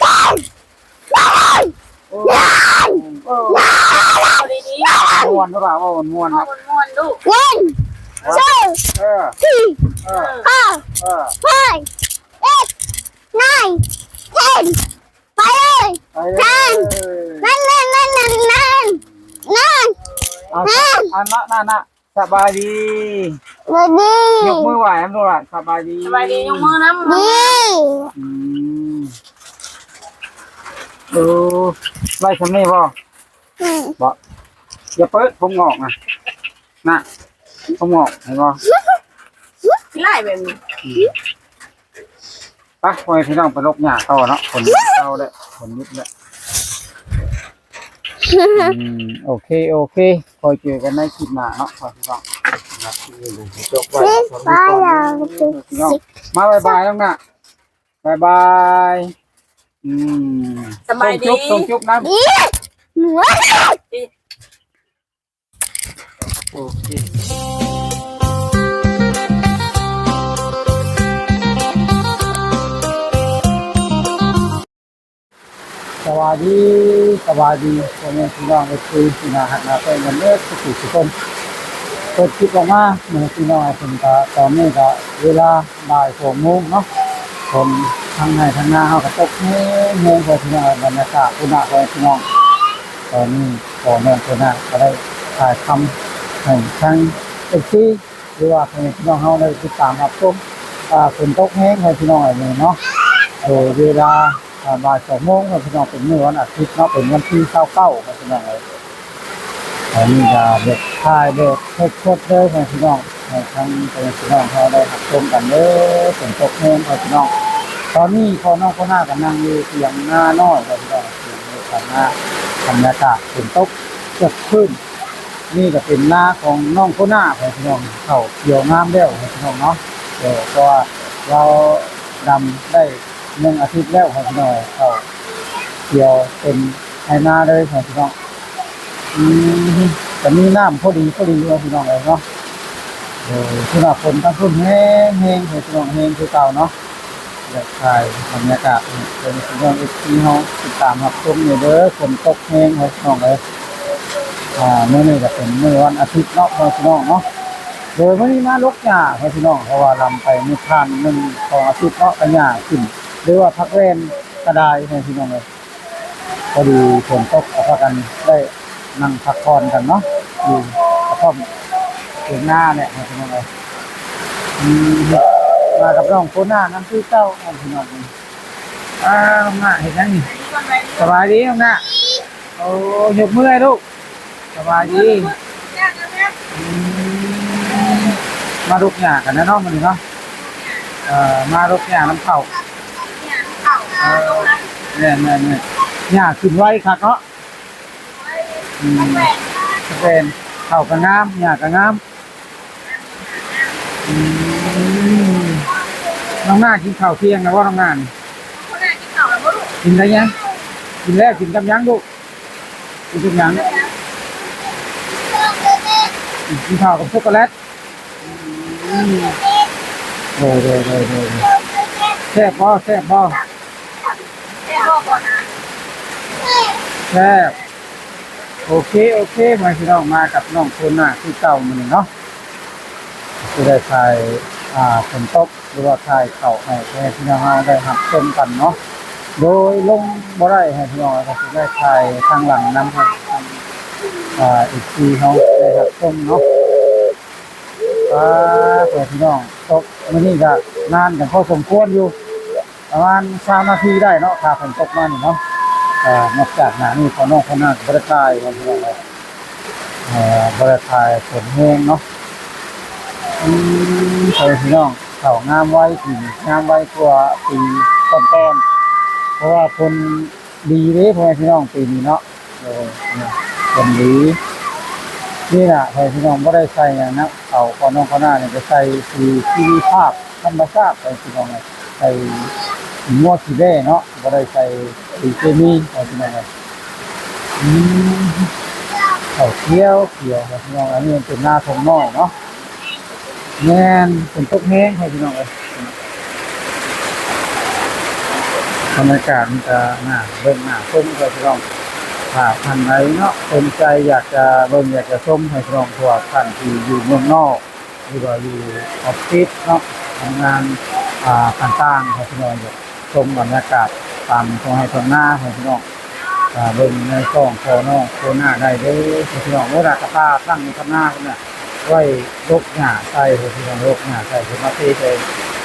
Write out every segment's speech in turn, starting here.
ໂອ້ ເວົ້າດີໆ ມ່ວນເນາະ ເວົ້າມ່ວນໆ ເວົ້າມ່ວນໆ ລູກ ໜຶ່ງ ສອງ ເອີ ສີ່ ເອີ ຫ້າ ເອີ ຫົກ ເຈັດ ໄນ ເທັນ ໄປເລີຍ ໄປເລີຍ ເທັນ ນັ້ນ ນັ້ນ ນັ້ນ ນັ້ນ ນັ້ນ ເອົາ ນັ້ນ ອັນນັ້ນ ນັ້ນ ນັ້ນ ສະບາຍດີ ສະບາຍດີ ຍົກມືໄຫວ້ນຳລູກຫຼານ ສະບາຍດີ ສະບາຍດີ ຍົກມືນຳ ດີ ອືມ ເອີ ໄດ້ສ່ຳນີ້ບໍ່? ອືມ ບໍ່ ຢ່າເປີດ ຜົມງອກນະ ນະ ຜົມງອກ ເຫັນບໍ່? ຂີ້ຮ້າຍແບບນີ້ ອືມ ໄປ ພໍ່ແມ່ພີ່ນ້ອງ ໄປລົກຫຍ້າຕໍ່ເນາະ ຝົນເຊົາແລ້ວ ຝົນຢຸດແລ້ວ ອືມ ໂອເຄ ໂອເຄ ຄ່ອຍເຈີກັນໃນຄລິບໜ້າເນາະ ພໍ່ແມ່ພີ່ນ້ອງ ຈະຈົບໄວ້ສ່ຳນີ້ກ່ອນເດີ ພີ່ນ້ອງ ມາບາຍບາຍນ້ອງນະ ບາຍບາຍ ອືມ ສະບາຍດີ ສົ່ງຈຸບ ສົ່ງຈຸບນຳ ໂອເຄ ສະບາຍດີ ສະບາຍດີ ພໍ່ແມ່ພີ່ນ້ອງເອັຟຊີທີ່ໜ້າຮັກໜ້າແພງກັນເບິດທຸກໆຄົນ ເປີດຄລິບອອກມາໃຫ້ພີ່ນ້ອງເພິ່ນ ກະຕອນນີ້ກະເວລາ ບ່າຍສອງໂມງເນາະ ຝົນທາງໄຮ່ທາງນາເຮົາກະຕົກແຮງໆ ພໍ່ແມ່ພີ່ນ້ອງ ບັນຍາກາດພຸ້ນນະ ພໍ່ແມ່ພີ່ນ້ອງ ຕອນນີ້ພໍ່ນ້ອງໂຄນາກະໄດ້ຖ່າຍທຳໃຫ້ທາງເອັຟຊີ ຫຼືວ່າພໍ່ແມ່ພີ່ນ້ອງເຮົາໄດ້ຕິດຕາມຮັບຊົມ ອ່າ ຝົນຕົກແຮງ ພໍ່ແມ່ພີ່ນ້ອງເອີຍເນາະ ໂດຍເວລາ ອ່າ ບ່າຍສອງໂມງ ພໍ່ແມ່ພີ່ນ້ອງ ເປັນມື້ວັນອາທິດເນາະ ເປັນວັນທີຊາວເກົ້າ ພໍ່ແມ່ພີ່ນ້ອງເອີຍ ອັນນີ້ກະແບບຖ່າຍແບບສົດໆເລີຍ ພໍ່ແມ່ພີ່ນ້ອງ ໃຫ້ທາງພໍ່ແມ່ພີ່ນ້ອງເຮົາໄດ້ຮັບຊົມກັນເດີ ຝົນຕົກແຮງ ພໍ່ແມ່ພີ່ນ້ອງ ຕອນນີ້ພໍ່ນ້ອງໂຄນາກະນັ່ງຢູ່ຖຽງນານ້ອຍ ພໍ່ແມ່ພີ່ນ້ອງ ຖຽງຢູ່ຂ້າງນາ ບັນຍາກາດຝົນຕົກເກືອບຄືນ ນີ້ກະເປັນນາຂອງນ້ອງໂຄນາ ພໍ່ແມ່ພີ່ນ້ອງ ເຂົ້າຂຽວງາມແລ້ວ ພໍ່ແມ່ພີ່ນ້ອງເນາະ ເພາະວ່າລາວດຳໄດ້ ໜຶ່ງອາທິດແລ້ວ ພໍ່ແມ່ພີ່ນ້ອງ ເຂົ້າຂຽວເຕັມໄຮ່ນາເລີຍ ພໍ່ແມ່ພີ່ນ້ອງ ອືມ ກະມີນ້ຳພໍດີ ພໍດີ ພໍ່ແມ່ພີ່ນ້ອງເອີຍເນາະ ໂດຍ ຄືວ່າຝົນທາງພຸ້ນແຮງໆ ພໍ່ແມ່ພີ່ນ້ອງ ແຮງຄືເກົ່າເນາະ ຢາກຖ່າຍບັນຍາກາດໃຫ້ພໍ່ແມ່ພີ່ນ້ອງ ເອັຟຊີເຮົາຕິດຕາມຮັບຊົມຢູ່ເດີ ຝົນຕົກແຮງ ພໍ່ແມ່ພີ່ນ້ອງເອີຍ ອ່າ ມື້ນີ້ກະເປັນມື້ວັນອາທິດເນາະ ພໍ່ແມ່ພີ່ນ້ອງເນາະ ໂດຍມື້ນີ້ມາລົກຫຍ້າ ພໍ່ແມ່ພີ່ນ້ອງ ເພາະວ່າລຳໄປມື້ຜ່ານໜຶ່ງສອງອາທິດເນາະ ກະຫຍ້າຂຶ້ນ ຫຼືວ່າຜັກແວ່ນກະໄດ້ ພໍ່ແມ່ພີ່ນ້ອງເອີຍ ພໍດີຝົນຕົກກະພາກັນໄດ້ນັ່ງພັກຜ່ອນກັນເນາະ ຢູ່ກະທ່ອມຖຽງນາແຫຼະ ພີ່ນ້ອງເອີຍ ອືມ ມາກັບນ້ອງໂຄນານຳຄືເກົ່າ ພີ່ນ້ອງ ອ້າວ ນ້ອງໜ້າເຮັດຫຍັງນີ້? ສະບາຍດີນ້ອງໜ້າ. ໂອ້ ຍົກມືໃຫ້ລູກ. ສະບາຍດີ. ອືມ ມາດົກຫຍ້າກັນແລ້ວເນາະມື້ນີ້ເນາະ. ເອີ ມາດົກຫຍ້ານຳເຂົາ. ເອີ ແມ່ນໆໆ ຫຍ້າຂຶ້ນໄວຄັກເນາະ. ອືມ ແມ່ນ ເຂົ້າກໍງາມ ຫຍ້າກໍງາມ. ອືມ ນ້ອງໜ້າກິນເຂົ້າທ່ຽງແລ້ວບໍ່ນ້ອງໜ້າ? ກິນໄດ້ຍັງ? ກິນແລ້ວ. ກິນກັບຫຍັງລູກ? ກິນກັບຫຍັງ? ກິນເຂົ້າກັບຊັອກໂກແລັດ. ອືມ ໂດຍໆໆໆ ແຊບບໍ່? ແຊບບໍ່? ແຊບ. ໂອເຄ ໂອເຄ ມາພີ່ນ້ອງ ມາກັບນ້ອງໂຄນາຄືເກົ່າມື້ນີ້ເນາະ. ຊິໄດ້ຖ່າຍ ອ່າ ຝົນຕົກ ຫຼືວ່າຖ່າຍເຂົ້າໃຫ້ພໍ່ແມ່ພີ່ນ້ອງເຮົາໄດ້ຮັບຊົມກັນເນາະ. ໂດຍລົງບໍ່ໄດ້ໃຫ້ພີ່ນ້ອງ ກໍຊິໄດ້ຖ່າຍທາງຫຼັງນຳໃຫ້ ອ່າ ເອັຟຊີເຮົາໄດ້ຮັບຊົມເນາະ. ອ່າ ພໍ່ແມ່ພີ່ນ້ອງ ຕົກມື້ນີ້ກໍນານກັນພໍສົມຄວນຢູ່ ປະມານຊາວນາທີໄດ້ເນາະ ຖ້າຝົນຕົກມານີ້ເນາະ. ເອີ ນອກຈາກໜ້ານີ້ ພໍ່ນ້ອງຄົນນັ້ນກໍບໍ່ໄດ້ຖ່າຍເນາະ ພີ່ນ້ອງເອີຍ. ເອີ ບໍ່ໄດ້ຖ່າຍຝົນແຮງເນາະ. ອືມ ພໍ່ແມ່ພີ່ນ້ອງ ເຂົ້າງາມໄວ ປີນີ້ງາມໄວກວ່າປີກ່ອນໆ ເພາະວ່າຝົນດີເດ້ ພໍ່ແມ່ພີ່ນ້ອງ ປີນີ້ເນາະ. ໂດຍ ຜົນດີ. ນີ້ລະ ໃຫ້ພີ່ນ້ອງບໍ່ໄດ້ໃສ່ຫຍັງນະ ເຂົ້າຂອງນ້ອງຂອງໜ້ານີ້ຈະໃສ່ສີຊີວະພາບທຳມະຊາດ ໃຫ້ພີ່ນ້ອງ ໃສ່ຂີ້ງົວຂີ້ແບ້ເນາະ ບໍ່ໄດ້ໃສ່ສີເຄມີ ໃຫ້ພີ່ນ້ອງ. ອືມ ເຂົ້າຂຽວຂຽວ ໃຫ້ພີ່ນ້ອງ. ອັນນີ້ມັນເປັນນາທົ່ງນ້ອຍເນາະ. ແມ່ນ ຝົນຕົກແຮງ ພໍ່ແມ່ພີ່ນ້ອງເອີຍ. ບັນຍາກາດມັນກະໜ້າເບິ່ງໜ້າຊົມ ພໍ່ແມ່ພີ່ນ້ອງ. ຖ້າທ່ານໃດເນາະ ສົນໃຈຢາກຈະເບິ່ງ ຢາກຈະຊົມ ພໍ່ແມ່ພີ່ນ້ອງ ເພາະວ່າທ່ານທີ່ຢູ່ເມືອງນອກ ຫຼືວ່າຢູ່ອອບຟິດເນາະ ທຳງານ ອ່າ ຕ່າງໆ ພໍ່ແມ່ພີ່ນ້ອງ ຊົມບັນຍາກາດຕາມທົ່ງໄຮ່ທົ່ງນາ ພໍ່ແມ່ພີ່ນ້ອງ. ກະເບິ່ງໃນຊ່ອງຂອງນ້ອງໂຄນາໄດ້ເດີ ພໍ່ແມ່ພີ່ນ້ອງ. ໂອ້ ລະກະປ່າຕັ້ງຢູ່ຂ້າງໜ້າພຸ້ນນະ ໄວ້ດົກຫຍ້າໃສ່ ພໍ່ແມ່ພີ່ນ້ອງ ດົກຫຍ້າໃສ່ ເພິ່ນມາເທໃສ່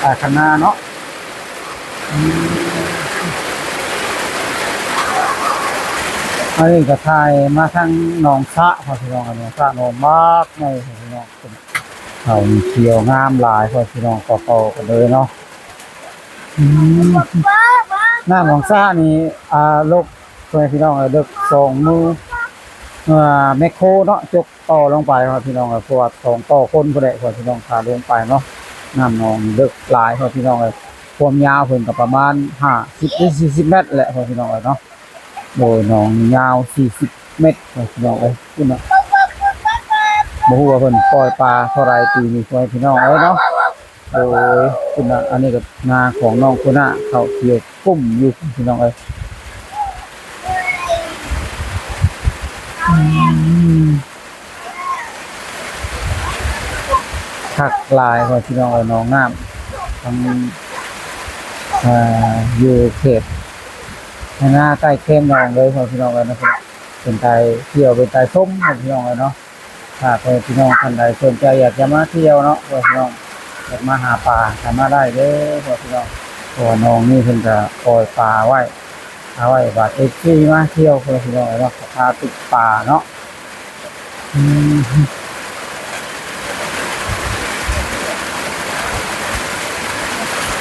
ອ່າ ຄັນນາເນາະ. ອືມ ອັນນີ້ກະຖ່າຍມາທາງໜອງສະ ພໍ່ແມ່ພີ່ນ້ອງ ໜອງສະ ໜອງບັກໃຫຍ່ ພໍ່ແມ່ພີ່ນ້ອງ. ເຂົ້າຂຽວງາມຫຼາຍ ພໍ່ແມ່ພີ່ນ້ອງ ຕໍ່ໆກັນເລີຍເນາະ. ອືມ ນ້ຳໜອງສະນີ້ ອ່າ ເລິກ ພໍ່ແມ່ພີ່ນ້ອງເອີຍ ເລິກສອງມື ອ່າ ແມັກໂຄເນາະ ຈົກຕໍ່ລົງໄປ ພໍ່ແມ່ພີ່ນ້ອງເອີຍ. ເພາະວ່າສອງຕໍ່ຄົນພຸ້ນແຫຼະ ພໍ່ແມ່ພີ່ນ້ອງ ຖ້າລົງໄປເນາະ. ນ້ຳໜອງນີ້ເລິກຫຼາຍ ພໍ່ແມ່ພີ່ນ້ອງເອີຍ. ຄວາມຍາວເພິ່ນກໍປະມານຫ້າສິບ ຫຼື ສີ່ສິບແມັດແຫຼະ ພໍ່ແມ່ພີ່ນ້ອງເອີຍເນາະ. ໂດຍໜອງຍາວສີ່ສິບແມັດ ພີ່ນ້ອງເອີຍ ພຸ້ນນະ. ບໍ່ຮູ້ວ່າເພິ່ນປ່ອຍປາເທົ່າໃດປີນີ້ ພໍ່ແມ່ພີ່ນ້ອງເອີຍເນາະ. ໂດຍ ພຸ້ນນະ ອັນນີ້ກໍນາຂອງນ້ອງໂຄນາ ເຂົ້າຂຽວກຸ້ມຢູ່ ພີ່ນ້ອງເອີຍ. ອືມ ຄັກຫຼາຍ ພໍ່ແມ່ພີ່ນ້ອງເອີຍ ໜອງນ້ຳ ທັງ ເອີ ຢູ່ເຂດ ໃນນາໃກ້ແຄມໜອງເລີຍ ພໍ່ແມ່ພີ່ນ້ອງເອີຍເນາະ. ເປັນຕາທ່ຽວ ເປັນຕາຊົມ ພໍ່ແມ່ພີ່ນ້ອງເອີຍເນາະ. ຖ້າພໍ່ແມ່ພີ່ນ້ອງທ່ານໃດສົນໃຈຢາກຈະມາທ່ຽວເນາະ ພໍ່ແມ່ພີ່ນ້ອງ ຢາກມາຫາປາ ສາມາດໄດ້ເດີ ພໍ່ແມ່ພີ່ນ້ອງ. ເພາະວ່າໜອງນີ້ເພິ່ນກະປ່ອຍປາໄວ້ ເອົາໄວ້ບາດເອັຟຊີມາທ່ຽວ ພໍ່ແມ່ພີ່ນ້ອງເນາະ ພາຕຶກປາເນາະ. ອືມ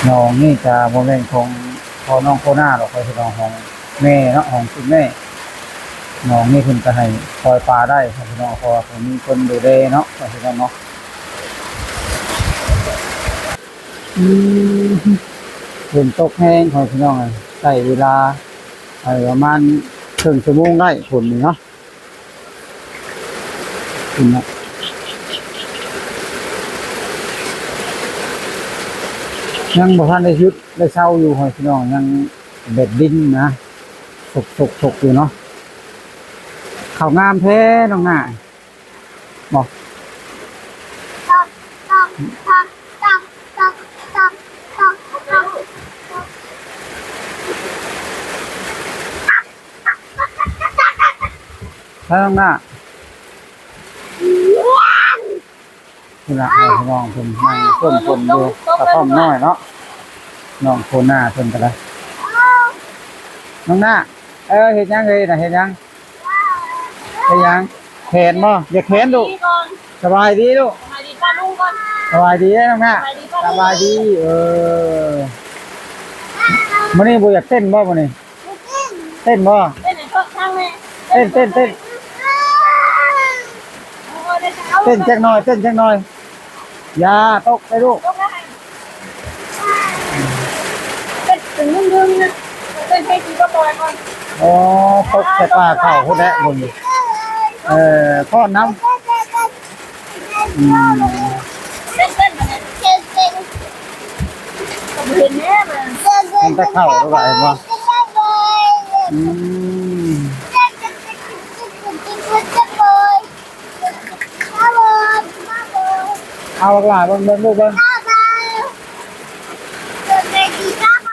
ໜອງນີ້ກະບໍ່ແມ່ນຂອງພໍ່ນ້ອງໂຄນາດອກ ພໍ່ແມ່ພີ່ນ້ອງ ຂອງແມ່ເນາະ ຂອງຄຸນແມ່. ໜອງນີ້ເພິ່ນກະໃຫ້ປ່ອຍປາໄດ້ ພໍ່ແມ່ພີ່ນ້ອງ ເພາະວ່າເພິ່ນມີຄົນດູແລເນາະ ພໍ່ແມ່ພີ່ນ້ອງເນາະ. ອືມ ຝົນຕົກແຮງ ພໍ່ແມ່ພີ່ນ້ອງ ໃຊ້ເວລາໄປປະມານເຄິ່ງຊົ່ວໂມງໄດ້ ຝົນນີ້ເນາະ. ເຫັນບໍ່? ຍັງບໍ່ທັນໄດ້ຢຸດໄດ້ເຊົາຢູ່ ພໍ່ແມ່ພີ່ນ້ອງ ຍັງແບບດິນນະ ສົກໆໆຢູ່ເນາະ. ເຂົ້າງາມແທ້ນ້ອງໜ້າ ບໍ່? ໄປຂ້າງໜ້າ ພຸ້ນນະ ໃຫ້ພີ່ນ້ອງເພິ່ນນັ່ງຊົມເພິ່ນຢູ່ກະທ່ອມນ້ອຍເນາະ ນ້ອງໂຄນາເພິ່ນກະໄດ້. ນ້ອງນາ ເອີ ເຮັດຫຍັງເອີຍນະ ເຮັດຫຍັງ ເຮັດຫຍັງ ແຂນບໍ່? ຢ່າແຂນລູກ ສະບາຍດີລູກ ສະບາຍດີປ້າລຸງກ່ອນ ສະບາຍດີເດີນ້ອງນາ ສະບາຍດີ ເອີ ມື້ນີ້ບໍ່ຢາກເຕັ້ນບໍ່ມື້ນີ້? ເຕັ້ນບໍ່? ເຕັ້ນໃຫ້ເພິ່ນຟັງແດ່ ເຕັ້ນ ເຕັ້ນ ເຕັ້ນ ເຕັ້ນຈັກໜ່ອຍ ເຕັ້ນຈັກໜ່ອຍ ຢ່າຕົກເດີລູກ ຕົກແລ້ວຫັ້ນ ເຕັ້ນເປັນດຶງໆນະ ເຕັ້ນເພງທີ່ບໍ່ປ່ອຍກ່ອນ ອໍ ຕົກໃສ່ປ່າເຂົ້າພຸ້ນແຫຼະ ເບິ່ງ ເອີ ຟ້ອນນຳ ອືມ ເຫັນແຕ່ເຂົ້າແລ້ວກໍເຫັນບໍ່? ອືມ ເອົາບັກຫຼ້າເບິ່ງ ເບິ່ງລູກເບິ່ງ